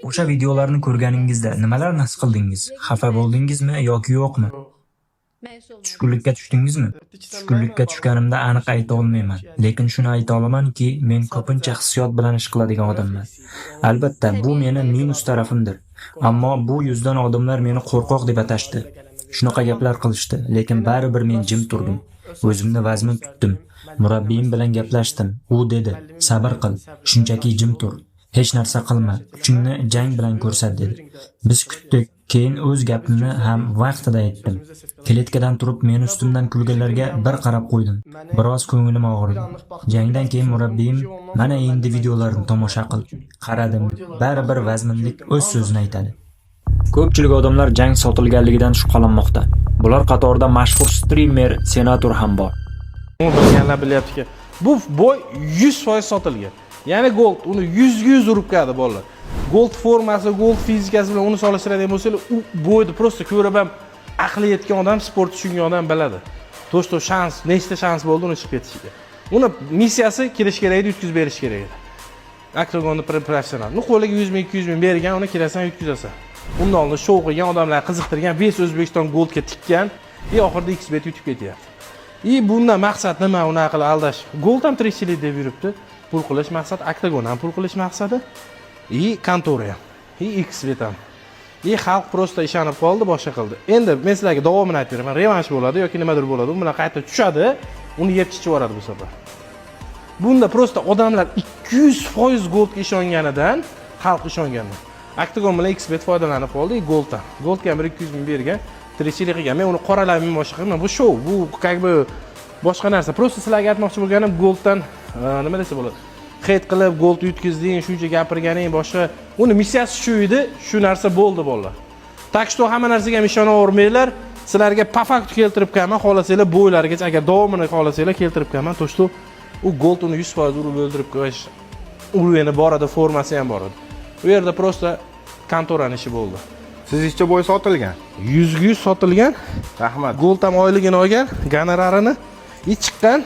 O'sha videolarni ko'rganingizda nimalarni his qildingiz? Xafa bo'ldingizmi yoki yo'qmi? Tushkunlikka tushdingizmi? Tushkunlikka tushganimda aniq ayta olmayman, lekin shuni ayta olamanki, men ko'pincha hissiyot bilan ish qiladigan odamman. Albatta, bu meni minus tarafimdir. Ammo bu yuzdan odamlar meni qo'rqoq deb atashdi. Shunaqa gaplar qilishdi, lekin baribir men jim turdim. O'zimni vazmin tutdim. Murabbiyim bilan gaplashdim. U dedi: "Sabr qil, shunchaki jim tur. Hech narsa qilma, kuchingni jang bilan ko'rsat" dedi. Biz kutdik. Keyin o'z gapimni ham vaqtida aytdim. Kletkadan turib meni ustimdan kulganlarga bir qarab qo'ydim. Biroz ko'nglim og'ridi. Jangdan keyin murabbiyim: "Mana endi videolarni tomosha qil." Qaradim. Baribir vazminlik o'z so'zini aytadi. Ko'pchilik odamlar jang sotilganligidan shubhalanmoqda. Bular qatorida mashhur strimer Senator ham bor. Uni bilganlar bilyaptiki, bu бой 100% sotilgan. Ya'ni Gold uni 100 ga 100 urib keladi, bolalar. Gold formasi, Gold fizikasi bilan uni solishtiradigan bo'lsanglar, u бой ni просто ko'rib ham aqli yetgan odam, sport tushungan odam biladi. То, что shans, nechta shans bo'ldi uni chiqib ketishiga. Uni missiyasi kirish kerak edi, yutkazib berish kerak edi. Oktagonni professional. Ну, qo'liga 100 ming, 200 ming bergan, uni kirasan, yutkazasan. Undan oldin shou qilgan, odamlar qiziqtirgan, весь O'zbekiston Goldga tikkan и oxirida xbet yutib ketyapti. И bundan maqsad nima unaqa qilib aldash? Gold ham tirikchilik deb yuribdi. Pul qilish maqsad, Oktagon ham pul qilish maqsadi. И kontora ham. И xbet ham. И xalq просто ishonib qoldi, boshqa qildi. Endi men sizlarga davomini aytib beraman. Revansh bo'ladi yoki nimadir bo'ladi. U bilan qayta tushadi, uni yeb chichib yuboradi bu safar. Bunda просто odamlar 200% Goldga ishonganidan, xalq ishongandan. Oktagon bilan xbet foydalanib qoldi, и Golddan. Goldga ham 1-200 ming bergan, tirikchilik qilgan. Men uni qoralamayman, boshqa qilmayman. Bu shou, bu как бы boshqa narsa. Просто sizlarga aytmoqchi bo'lganim, Golddan nima desa bo'ladi? Хейт qilib, Gold yutkazding, shuncha gapirganing, boshqa. Uni missiyasi shu edi, shu narsa bo'ldi, bolalar. Так что hamma narsaga ham ishonavermanglar. Sizlarga по факту keltirib qo'yaman, xohlasanglar бой larigacha, agar davomini xohlasanglar keltirib qo'yaman. То, что u Gold uni 100% urib o'ldirib qo'yish уровень i bor edi, formasi ham bor edi. U yerda просто kontorani ishi bo'ldi. Sizningcha бой sotilgan? 100 ga 100 sotilgan. Rahmat. Gold ham oyligini olgan, gonorarini и chiqqan,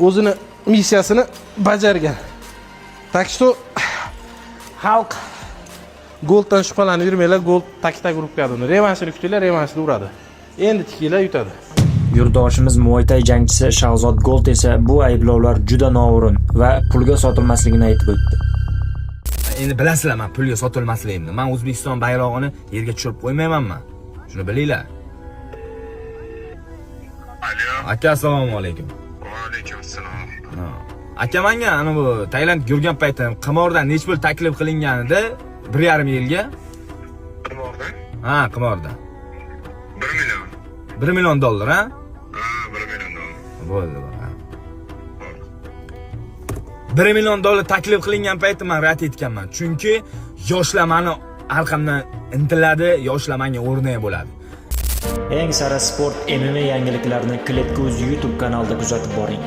o'zini missiyasini bajargan. Так что xalq, Golddan shubhalanib yurmanglar, Gold tak-tak urib qo'yadi uni. Revanshini kutinglar, revanshida uradi. Endi tikinglar, yutadi. Yurtdoshimiz Muay Thai jangchisi Shahzod Gold esa bu ayblovlar juda noo'rin va pulga sotilmasligini aytib o'tdi. Endi bilasizlar, man pulga sotilmasligimni. Man O'zbekiston bayrog'ini yerga tushirib qo'ymayman man. Shuni bilinglar. Alo. Aka, assalomu alaykum. Va alaykum assalom. Ha. Aka, manga ana bu Tailandga yurgan paytim qimordan necha pul taklif qilinganida 1,5 yilga? Qimordan? Ha, qimordan. 1 million. 1 million dollar, ha? Ha, 1 million dollar. Bo'ldi, ha. 1 million dollar taklif qilingan paytda man rad etganman. Chunki yoshlar mani arqamdan intiladi, yoshlar menga o'rnak bo'ladi. Eng sara sport, MMA yangiliklarini Kletka.uz YouTube kanalida kuzatib boring.